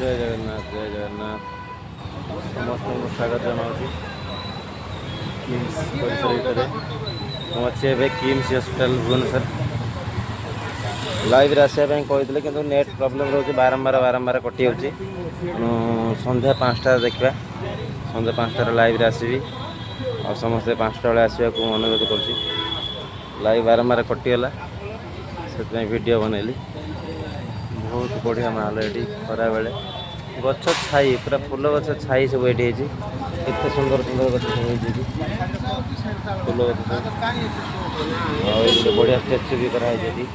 ଜୟ ଜଗନ୍ନାଥ, ଜୟ ଜଗନ୍ନାଥ। ସମସ୍ତଙ୍କୁ ସ୍ୱାଗତ ଜଣାଉଛି କିମ୍ସ ପରିସର ଭିତରେ। ମୁଁ ଅଛି ଏବେ କିମ୍ସ ହସ୍ପିଟାଲ, ଭୁବନେଶ୍ୱର। ଲାଇଭ୍ରେ ଆସିବା ପାଇଁ କହିଥିଲେ, କିନ୍ତୁ ନେଟ୍ ପ୍ରୋବ୍ଲେମ୍ ରହୁଛି, ବାରମ୍ବାର ବାରମ୍ବାର କଟିଯାଉଛି। ତେଣୁ ସନ୍ଧ୍ୟା 5ଟାରେ ଦେଖିବା। ସନ୍ଧ୍ୟା 5ଟାରେ ଲାଇଭ୍ରେ ଆସିବି ଆଉ ସମସ୍ତେ 5ଟା ବେଳେ ଆସିବାକୁ ମୁଁ ଅନୁରୋଧ କରୁଛି। ଲାଇଭ୍ ବାରମ୍ବାର କଟିଗଲା, ସେଥିପାଇଁ ଭିଡ଼ିଓ ବନେଇଲି। ବହୁତ ବଢ଼ିଆ ମାହୋଲ ଏଠି। ଖରାବେଳେ ଗଛ ଛାଇ, ପୁରା ଫୁଲ ଗଛ ଛାଇ ସବୁ ଏଠି ହେଇଛି। କେତେ ସୁନ୍ଦର ସୁନ୍ଦର ଗଛ ସବୁ ହେଇଛି ଏଠି, ଫୁଲ ଗଛ ସବୁ। ଆଉ ଏଇ ଗୋଟେ ବଢ଼ିଆ ଷ୍ଟାଚୁ ବି କରାହେଇଛି ଏଠି।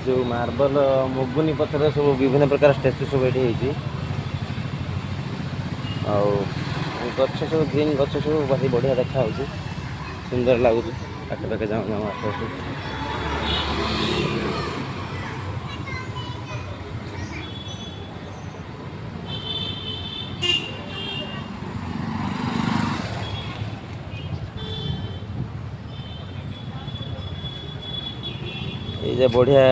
ଯେଉଁ ମାର୍ବଲ, ମୁଗୁନି ପଥର ସବୁ ବିଭିନ୍ନ ପ୍ରକାର ଷ୍ଟାଚୁ ସବୁ ଏଠି ହେଇଛି। ଆଉ ଗଛ ସବୁ, ଗ୍ରୀନ୍ ଗଛ ସବୁ ଭାରି ବଢ଼ିଆ ଦେଖାହେଉଛି, ସୁନ୍ଦର ଲାଗୁଛି। ପାଖାପାଖି ଯାଉ ଯାଉ, ଆସୁ ଆସୁ। ଏଇ ଯେ ବଢ଼ିଆ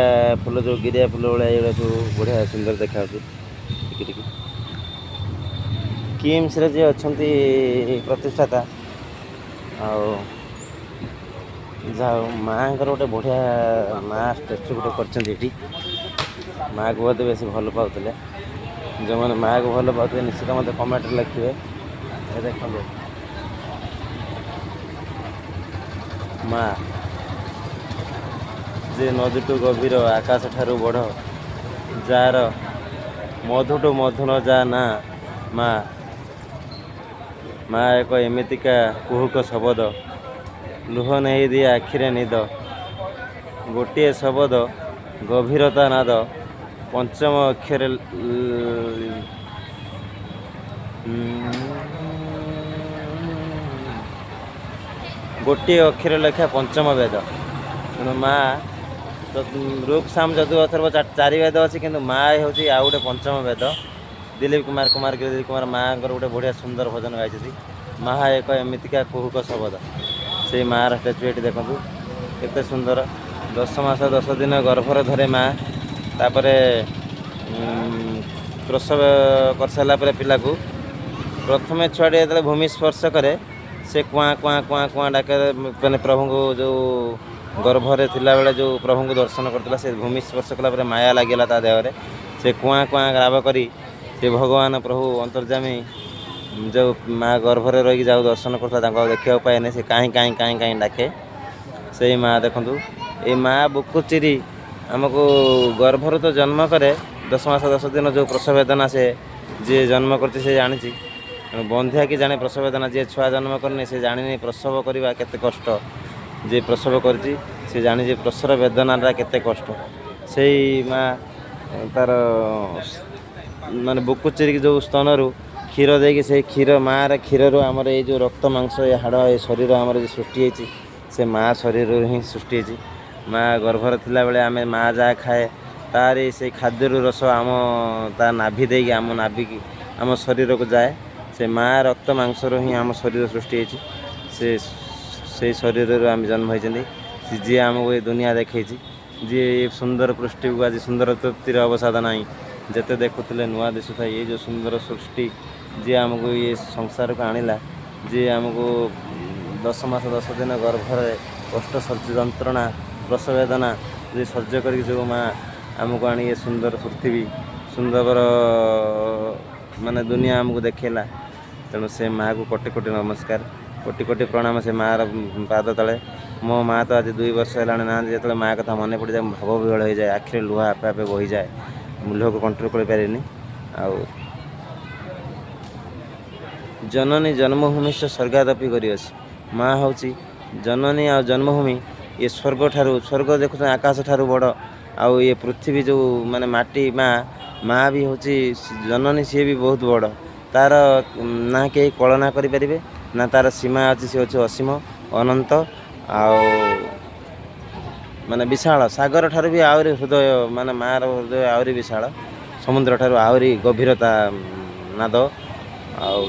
ଫୁଲ, ଯେଉଁ ଗିରିଆ ଫୁଲ ଭଳିଆ, ଏଇଗୁଡ଼ା ସବୁ ବଢ଼ିଆ ସୁନ୍ଦର ଦେଖାଯାଉଛି ଟିକେ ଟିକେ। କିମ୍ସରେ ଯିଏ ଅଛନ୍ତି ପ୍ରତିଷ୍ଠାତା, ଆଉ ଯାହା ହଉ, ମାଆଙ୍କର ଗୋଟେ ବଢ଼ିଆ ମା ଷ୍ଟାଚୁ ଗୋଟେ କରିଛନ୍ତି ଏଠି। ମାଆକୁ ବୋଧେ ବେଶୀ ଭଲ ପାଉଥିଲେ। ଯେଉଁମାନେ ମାଆକୁ ଭଲ ପାଉଥିବେ, ନିଶ୍ଚିତ ମୋତେ କମେଣ୍ଟରେ ଲେଖିବେ। ଏ ଦେଖନ୍ତୁ ମା, ଯେ ନଦୀଠୁ ଗଭୀର, ଆକାଶ ଠାରୁ ବଡ଼, ଯାହାର ମଧୁଠୁ ମଧୁର ଯା ନା ମା। ମା ଏକ ଏମିତିକା କୁହୁକ ଶବଦ, ଲୁହ ନେଇ ଦିଏ ଆଖିରେ ନିଦ। ଗୋଟିଏ ଶବଦ ଗଭୀରତା ନାଦ, ପଞ୍ଚମ ଅକ୍ଷରେ। ଗୋଟିଏ ଅକ୍ଷର ଲେଖା ପଞ୍ଚମ ବେଦ। ତେଣୁ ମା, ଋକ୍, ସାମ, ଯଜୁ, ଅଥର୍ବ ଚାରି ବେଦ ଅଛି, କିନ୍ତୁ ମା ହେଉଛି ଆଉ ଗୋଟେ ପଞ୍ଚମ ବେଦ। ଦିଲୀପ କୁମାର କୁମାର ଦିଲୀପ କୁମାର ମାଆଙ୍କର ଗୋଟେ ବଢ଼ିଆ ସୁନ୍ଦର ଭଜନ ଗାଇଛନ୍ତି, ମା ଏକ ଏମିତିକା କୁହୁକ ଶବଦ। ସେଇ ମାଆର ଷ୍ଟାଚୁ ଏଠି ଦେଖନ୍ତୁ କେତେ ସୁନ୍ଦର। 10 ମାସ 10 ଦିନ ଗର୍ଭରେ ଧରେ ମା। ତାପରେ ପ୍ରସବ କରିସାରିଲା ପରେ ପିଲାକୁ, ପ୍ରଥମେ ଛୁଆଟି ଯେତେବେଳେ ଭୂମି ସ୍ପର୍ଶ କରେ, ସେ କୁଆଁ କୁଆଁ କୁଆଁ କୁଆଁ ଡାକେ। ମାନେ ପ୍ରଭୁଙ୍କୁ ଯେଉଁ ଗର୍ଭରେ ଥିଲାବେଳେ ଯେଉଁ ପ୍ରଭୁଙ୍କୁ ଦର୍ଶନ କରିଥିଲା, ସେ ଭୂମି ସ୍ପର୍ଶ କଲା ପରେ ମାୟା ଲାଗିଲା ତା ଦେହରେ। ସେ କୁଆଁ କୁଆଁ ରାବ କରି ସେ ଭଗବାନ ପ୍ରଭୁ ଅନ୍ତର୍ଯାମୀ, ଯେଉଁ ମା ଗର୍ଭରେ ରହିକି ଯାଉ ଦର୍ଶନ କରୁଥିଲା, ତାଙ୍କୁ ଆଉ ଦେଖିବାକୁ ପାଏନି। ସେ କାହିଁ କାହିଁ କାହିଁ କାହିଁ ଡାକେ। ସେଇ ମା ଦେଖନ୍ତୁ, ଏଇ ମା ବୁକୁ ଚିରି ଆମକୁ ଗର୍ଭରୁ ତ ଜନ୍ମ କରେ। 10 ମାସ 10 ଦିନ ଯେଉଁ ପ୍ରସବ ବେଦନା, ସେ ଯିଏ ଜନ୍ମ କରିଛି ସେ ଜାଣିଛି। ତେଣୁ ବନ୍ଧ୍ୟା କି ଜାଣେ ପ୍ରସବ ବେଦନା। ଯିଏ ଛୁଆ ଜନ୍ମ କରିନି, ସେ ଜାଣିନି ପ୍ରସବ କରିବା କେତେ କଷ୍ଟ। ଯିଏ ପ୍ରସବ କରିଛି, ସେ ଜାଣିଛି ପ୍ରସବ ବେଦନାଟା କେତେ କଷ୍ଟ। ସେଇ ମା ତାର ମାନେ ବୁକୁ ଚିରିକି ଯେଉଁ ସ୍ତନରୁ କ୍ଷୀର ଦେଇକି, ସେଇ କ୍ଷୀର, ମାଆର କ୍ଷୀରରୁ ଆମର ଏଇ ଯେଉଁ ରକ୍ତ ମାଂସ, ଏ ହାଡ଼, ଏ ଶରୀର ଆମର ଯେଉଁ ସୃଷ୍ଟି ହେଇଛି, ସେ ମା ଶରୀରରୁ ହିଁ ସୃଷ୍ଟି ହେଇଛି। ମା ଗର୍ଭରେ ଥିଲାବେଳେ ଆମେ ମା ଯାହା ଖାଏ, ତାରି ସେଇ ଖାଦ୍ୟରୁ ରସ ଆମ ତା ନାଭି ଦେଇକି ଆମ ନାଭିକି ଆମ ଶରୀରକୁ ଯାଏ। ସେ ମା ରକ୍ତ ମାଂସରୁ ହିଁ ଆମ ଶରୀର ସୃଷ୍ଟି ହେଇଛି। ସେ ସେଇ ଶରୀରରୁ ଆମେ ଜନ୍ମ ହେଇଛନ୍ତି। ସେ ଯିଏ ଆମକୁ ଏ ଦୁନିଆ ଦେଖେଇଛି, ଯିଏ ଏ ସୁନ୍ଦର ପୃଷ୍ଟିକୁ ଆଜି ସୁନ୍ଦର ତୃପ୍ତିର ଅବସାଦ ନାହିଁ, ଯେତେ ଦେଖୁଥିଲେ ନୂଆ ଦିଶୁଥାଏ ଏଇ ଯେଉଁ ସୁନ୍ଦର ସୃଷ୍ଟି, ଯିଏ ଆମକୁ ଏ ସଂସାରକୁ ଆଣିଲା, ଯିଏ ଆମକୁ 10 ମାସ 10 ଦିନ ଗର୍ଭରେ କଷ୍ଟ ସହ୍ୟ, ଯନ୍ତ୍ରଣା, ପ୍ରସବ ବେଦନା ଯିଏ ସହ୍ୟ କରିକି ଯେଉଁ ମା ଆମକୁ ଆଣି ଏ ସୁନ୍ଦର ପୃଥିବୀ, ସୁନ୍ଦର ମାନେ ଦୁନିଆ ଆମକୁ ଦେଖେଇଲା, ତେଣୁ ସେ ମାଆକୁ କୋଟି କୋଟି ନମସ୍କାର, କୋଟି କୋଟି ପ୍ରଣାମ ସେ ମାଆର ପାଦ ତଳେ। ମୋ ମାଆ ତ ଆଜି 2 ବର୍ଷ ହେଲାଣି ନାହାନ୍ତି। ଯେତେବେଳେ ମାଆ କଥା ମନେ ପଡ଼ିଯାଏ, ମୁଁ ଭାବ ବିହ୍ୱଳ ହେଇଯାଏ, ଆଖିରେ ଲୁହ ଆପେ ଆପେ ବହିଯାଏ। ମୁଁ ଲୁହକୁ କଣ୍ଟ୍ରୋଲ କରିପାରିନି। ଆଉ ଜନନୀ ଜନ୍ମଭୂମିଶ୍ଚ ସ୍ୱର୍ଗାଦପି ଗରୀୟସୀ। ମା ହେଉଛି ଜନନୀ ଆଉ ଜନ୍ମଭୂମି। ଇଏ ସ୍ୱର୍ଗ ଠାରୁ, ସ୍ୱର୍ଗ ଦେଖୁଛନ୍ତି ଆକାଶ ଠାରୁ ବଡ଼, ଆଉ ଇଏ ପୃଥିବୀ ଯେଉଁ ମାନେ ମାଟି ମା, ମା ବି ହେଉଛି ଜନନୀ, ସିଏ ବି ବହୁତ ବଡ଼। ତାର ନା କେହି କଳନା କରିପାରିବେ, ନା ତାର ସୀମା ଅଛି। ସେ ହେଉଛି ଅସୀମ, ଅନନ୍ତ ଆଉ ମାନେ ବିଶାଳ। ସାଗର ଠାରୁ ବି ଆହୁରି ହୃଦୟ, ମାନେ ମାଆର ହୃଦୟ ଆହୁରି ବିଶାଳ, ସମୁଦ୍ର ଠାରୁ ଆହୁରି ଗଭୀରତା ନାଦ। ଆଉ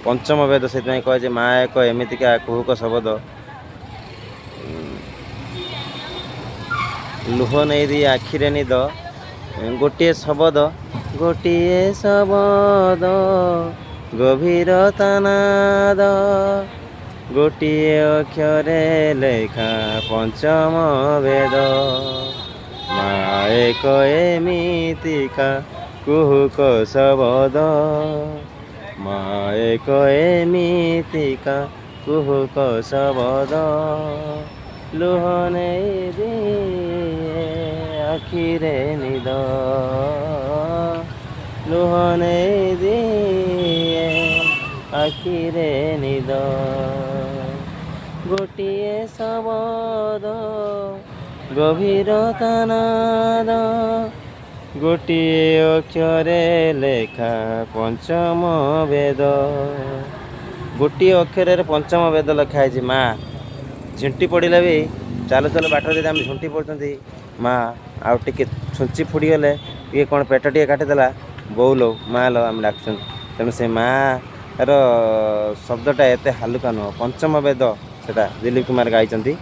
ପଞ୍ଚମ ବେଦ ସେଥିପାଇଁ କୁହାଯାଏ, ମା ଏକ ଏମିତିକା କୁହୁକ ଶବଦ, ଲୁହ ନେଇ ଦିଏ ଆଖିରେ ନିଦ। ଗୋଟିଏ ଶବଦ, ଗୋଟିଏ ଶବଦ ଗଭୀର ତାନାଦ, ଗୋଟିଏ ଅକ୍ଷରେ ଲେଖା ପଞ୍ଚମ ବେଦ। ମା ଏକ ଏମିତିକା କୁହୁକ ଶବଦ, ମା ଏକ ଏମିତିକା କୁହୁକ ଶବଦ, ଲୁହ ନେଇ ଦିଏ ଆଖିରେ ନିଦ, ଲୁହ ନେଇ ଦିଏ ଆଖିରେ ନିଦ। ଗୋଟିଏ ଶବଦ ଗଭୀର ତାନାଦ, ଗୋଟିଏ ଅକ୍ଷରେ ଲେଖା ପଞ୍ଚମ ବେଦ। ଗୋଟିଏ ଅକ୍ଷରରେ ପଞ୍ଚମ ବେଦ ଲେଖା ହେଇଛି। ମା ଝୁଣ୍ଟି ପଡ଼ିଲେ ବି, ଚାଲୁ ଚାଲୁ ବାଟରେ ଯଦି ଆମେ ଝୁଣ୍ଟି ପଡ଼ୁଛନ୍ତି ମା, ଆଉ ଟିକେ ଛୁଞ୍ଚି ଫୁଡ଼ିଗଲେ, ଟିକେ କ'ଣ ପେଟ ଟିକେ କାଟିଦେଲା, ବୋଉ ଲୋ, ମା ଲୋ ଆମେ ଡାକୁଛନ୍ତି। ତେଣୁ ସେ ମାଆର ଶବ୍ଦଟା ଏତେ ହାଲୁକା ନୁହଁ। ପଞ୍ଚମ ବେଦ ସେଟା ଦିଲ୍ଲୀପ କୁମାର ଗାଇଛନ୍ତି।